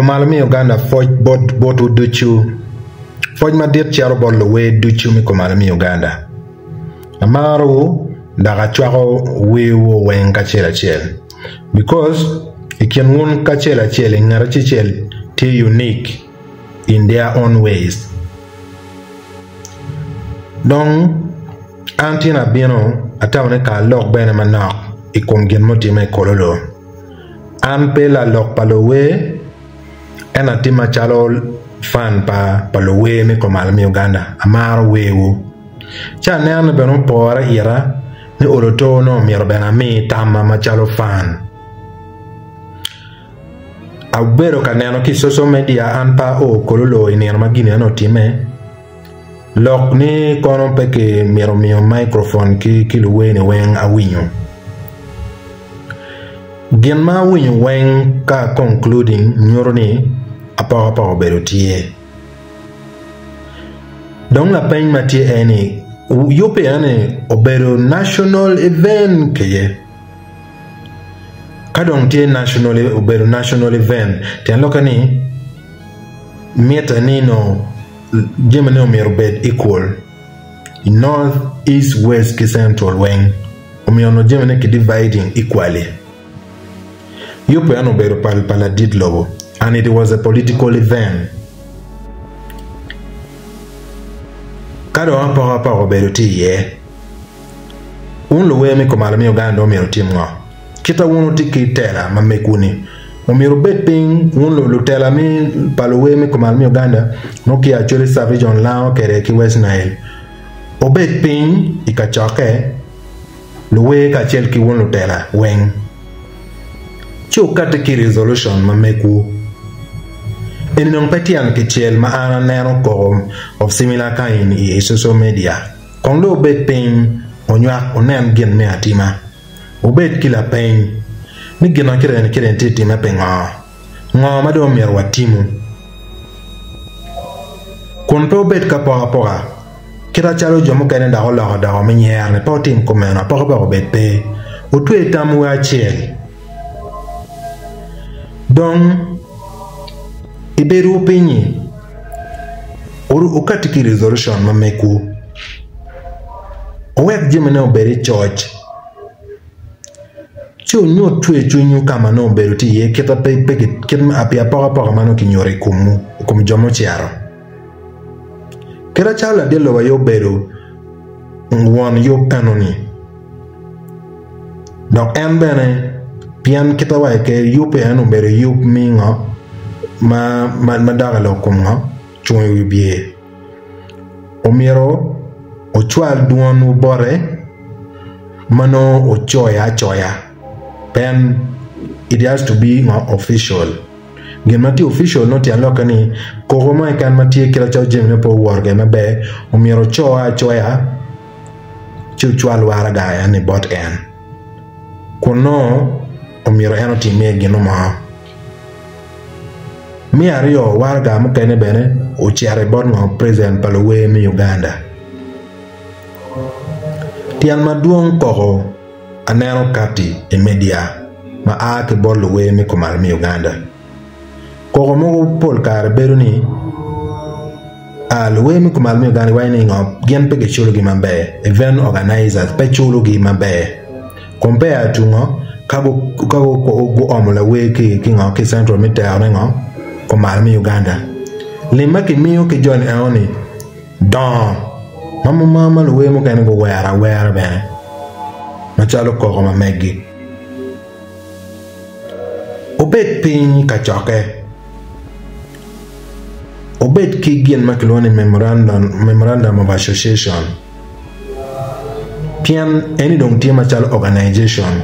Kumalo me Uganda pwoc bot botwu ducu. Pwoc madit cito bot luwer ducu me kumalo me Uganda. Amarowu dok acwako werwu weng kacel acel because i kin wun kacel acel i ngat acel tye unique in their own ways. Dong an tin abino atamo ni ka alok bene manok i kom gin mutimme i Kololo. An pe lalok pa luwer, ento atye macalo fan pa luwer me kumalo me Uganda. Amaro werwu. Ci aneno ni bene opore ita ni olo to nongo myero bene ami tamma macalo fan. Abedo ka neno ki i social media an pe ao Kololo i nino ma gin eno otimme. Lok ni kono pe ki mito miyo microphone ki luwer-ni weng awinyo. Gin ma awinyo weng ka concluding nyuto ni apokapoka obedo tye. Dong lapeny ma tye en ni yub eni obedo national event keye? Ka dong tye national obedo national event tyen lokke ni mitte ni nongo jamine omyero obed equal i north, east, west ki central weng. Omiyo onongo jamine ki dividing equally. Yub en obedo pal pa ladit lobo and it was a political event. Ka dong apokapoka obedo tye iye, wun luwer me kumalo me Uganda dong omyero wutim ngo? Kita wun wutye ki tela ma megwu-ni, omyero wubed piny, wun lutela me pa luwer me kumalo me Uganda, Nokia, Acholi, Savijong, Lango kede ki West Nile. Wubed piny i kacokke, luwer kacel ki wun lutela weng, ci wukatti ki resolution ma megwu. Eni dong pe tyen kicel ma an aneno koko of similar kind i social media. Kong dong wubed piny wunywak wunen gin me atima. Wubed ki lapeny ni gin ma kite-ni kite-ni tye ka timme pingo? Ngo ma dong omyero watimu? Kun pe wubed ki apokapoka, kit acalo jo mukene dok oloko doko me nyero-ni, pe wutim kumeno, apokapoka obed pe. Wutwe tamwu acel. Dong i bedowu piny-nyi, wukatti ki resolution ma megwu. Wuwek jamine obed i coc. Ci wunyut cwercwinywu ka ma nongo obedo tye iye kit ma pi apokapoka ma nongo kinyuto i komwu i kom jo mucito. Kit acalo ladit lobo aye obedo won yub enoni, dok en bene pien kite wa i ker yub en obedo yub mingo ma dok i lok kom ngo cung i wi bye. Omyero wucwal dwonwu bote ma nongo wucoyo acoya pien it has to be official. Gin ma tye official nongo tyen lokke ni koko mo keken ma tye kit macalo jamine pe owoto kwede maber omyero wuco acoya ci wucwal waraga eni bot en kun nongo omyero en otim iye gin mo. Me aryo, waraga mukene bene ocito i bot ngo president pa luwer me Uganda. Tyen madwong koko aneno kati i media ma a ki bot luwer me kumalo me Uganda. Koko mogo pol kare bedo ni luwer me kumalo me Uganda giwaco ni ngo gin pe kiculogi maber, event organizers pe culogi maber. Compare to ngo ka guomo lawer ki ngo ki central me terone ngo kumalo me Uganda. Lim ma kimiyo ki joni eno ni dongo ma ma luwer mukene guwero awera bene macalo koko ma meggi. Wubed piny i kacokke, wubed ki gin ma kilwongo ni memorandum of association. Pien eni dong tye macalo organization,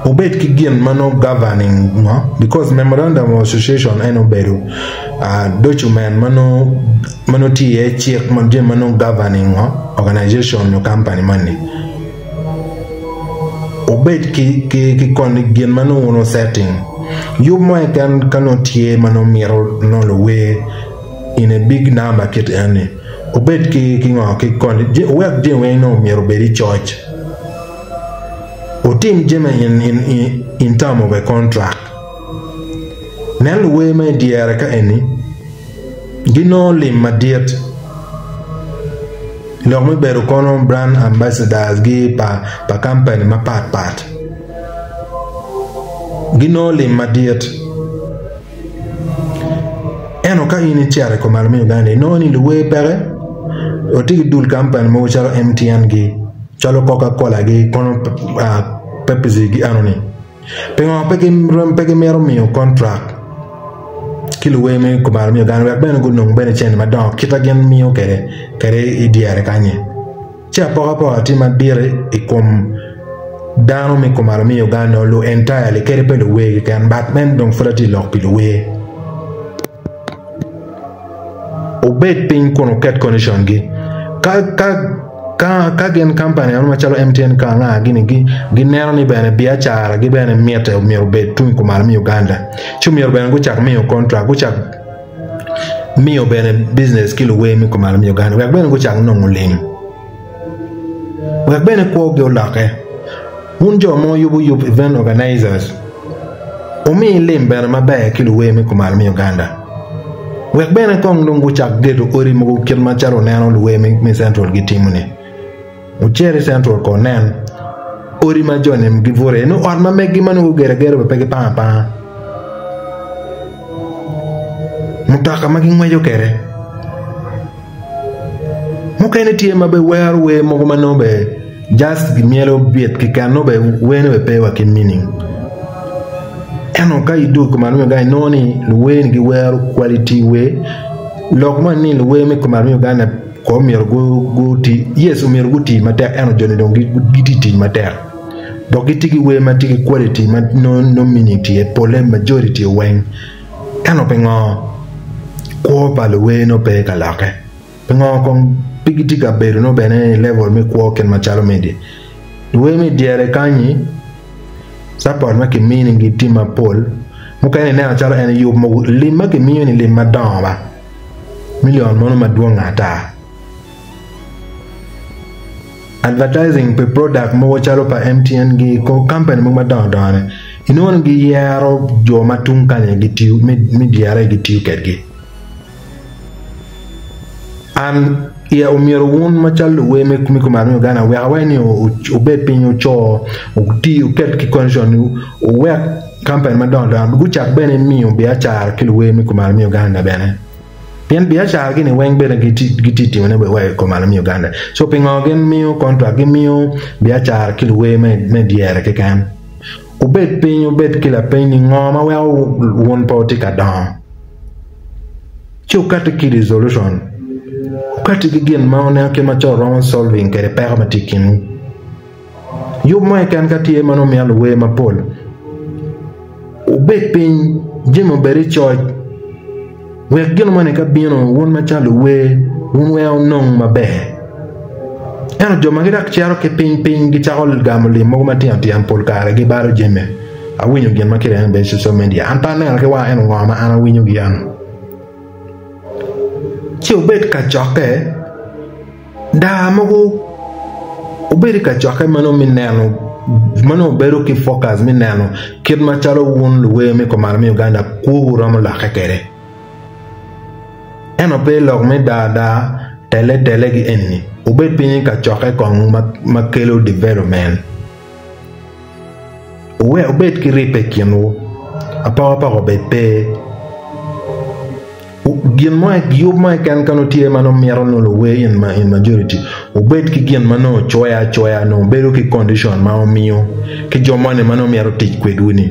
wubed ki gin ma nongo governing ngo because memorandum of association en obedo document ma nongo tye iye cik ma jami ma nongo governing ngo organization nyo company moni. Wubed ki koni gin ma nongo wun wu setting yub mo keken ka nongo tye ma nongo mito nongo luwer in a big number kit eni. Wubed ki ki ngo ki koni wuwek jami weng nongo myero obed i coc. Wutim jami in in in term of a contract. Nen luwer ma i dyere ka eni ginongo lim madit. Lok me bedo kono brand ambassadors gi pa pa kampani mapat pat ginongo lim madit. Ento ka in icito i kom me Uganda inongo ni luwer peke watye ki dul kampani mogo calo MTN gi calo coca cola gi kono pepsi gi enoni. Pingo pe gimito miyo kontrak ki luwer me kumalo me Uganda wek bene gunong bene cente madongo kit ma gin miyo kwede kede i dyere kany-nyi? Ci apokapoka tye madit i kom dano me kumalo me Uganda lu entirely kadi pe luwer keken but meno dong pud atye ka lok pi luwer. Wubed piny kun wuket condition-gi. Ka gin kampani eno macalo MTN ka anga gini gineno ni bene biacaragi bene mitte myero obed tung i kumalo me Uganda ci myero bene gucak miyo kontrak gucak miyo bene business ki luwer me kumalo me Uganda wek bene gucak nongo lim. Wek bene kwogi olokke. Wun jo ma wuyubo yub event organizers, wumi lim bene maber ki luwer me kumalo me Uganda. Wek bene kong dong gucak gedo odi mogo kit macalo wuneno luwer me Central gitimo-ni. Wucit i Central kong wunen odi ma jo-ni gibuto iye. Nongo ot ma meggi ma nongo gugedo ageda bene pe gipango apanga. Mutoka ma gingweco kwede. Mukene tye ma bene wero wer mogo ma nongo bene just gimyelo bit keken nongo bene werne bene pe wa ki meaning ento ka idwogo kumalo me Uganda inongo ni luwer-ni giwero quality wer lok man ni luwer me kumalo me Uganda kono myero guti yes myero guti matek ento joni dong gitye tic matek dok gitye ki wer ma tye ki quality ma nongo meaning tye pole majority weng. Ento pingo kwo pa luwer nongo pe ka lokke? Pingo kong pe gitye ka bedo nongo bene i level me kwo kit macalo megi? Luwer me dyere kanyi support ma kiminigi tye mapol mukene ineno calo en yub mogo lim ma kimiyo ni lim madongo ba million mono madwong ata. Advertising pi product mogo calo pa MTN gi company mogo madongo dongo ni inongo ni giyero jo ma tung kany gitiyo me dyere gitiyo kwedgi. An iya omyero wun macalo luwer me kumalo me Uganda wek awaci ni wubed piny wuco wuti wuket ki condition wuwek company madongo dongo gucak bene miyo biacara ki luwer me kumalo me Uganda bene. Pien biacaragi-ni weng bene gitye timone wa i kom malo me Uganda. So pingo gin miyo kontrak, gimiyo biacara ki luwer me dyere keken? Wubed piny wubed ki lapeny ni ngo ma weko wun pe wutye ka dongo? Ci wukati ki resolution, wukati ki gin ma wuneno kit ma co romo solving kwede peko ma tye i kinwu. Yub mo keken ka tye ma nongo mito luwer mapol, wubed piny jami obed i coc wek gin moni ka bino wun macalo luwer wun weng wunong maber. Ento jo ma gidok cito ki piny piny gicako gamo lim mogo matino tino pol kare gibalo jami. Awinyo gin ma kite en i social media an pe aneno ki wanga ento ngo ma an awinyogi eno. Ci wubed ka cokke. Daa mogo wubedo i kacokke ma nongo me neno ma nongo wubedo ki focus me neno kit macalo wun luwer me kumalo me Uganda kwowu romo lokke kwede. Ento pe lok me daa daa tele tele gi eni wubed piny i kacokke kong ma kelo development. Wuwek wubed ki ribbe i kinwu apokapoka obed pe. Gin mo yub mo keken ka nongo tye ma nongo mito nongo luwer in majority wubed ki gin ma nongo ocoya acoya nongo bedo ki condition ma wumiyo ki jo moni ma nongo mito tic kwedwu ni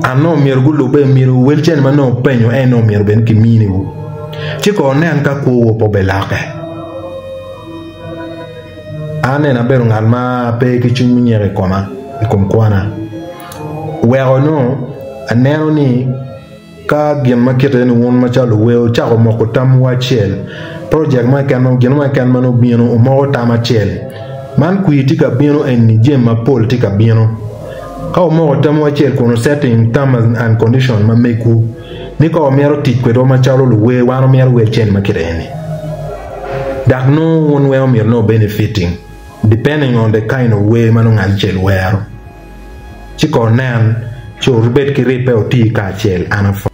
and nongo myero gulube myero wel cente ma nongo wupenyo en nongo myero bed ni kiminiwu ci kono wunen ka kwowu pe obilokke. An nene abedo ngat ma pe ki cwiny me nyeko i koma i kom kwona weko nongo aneno ni Ka gin ma kite ni wun macalo luwer wucako moko tamwu acel, project mo keken gin mo keken ma nongo bino wumoko tam acel. Man kwir tye ka bino eni jami mapol tye ka bino. Ka wumoko tamwu acel kun wu setting terms and condition ma megwu ni ka wamito tic kwedwa macalo luwer wan wamito wel cente ma kite eni dok nongo wun weng omyero nongo benefiting depending on the kind of wer ma nongo ngat acel wero. Ci kor nen, ci wubed ki ribbe wuti kacel. An apwoyo.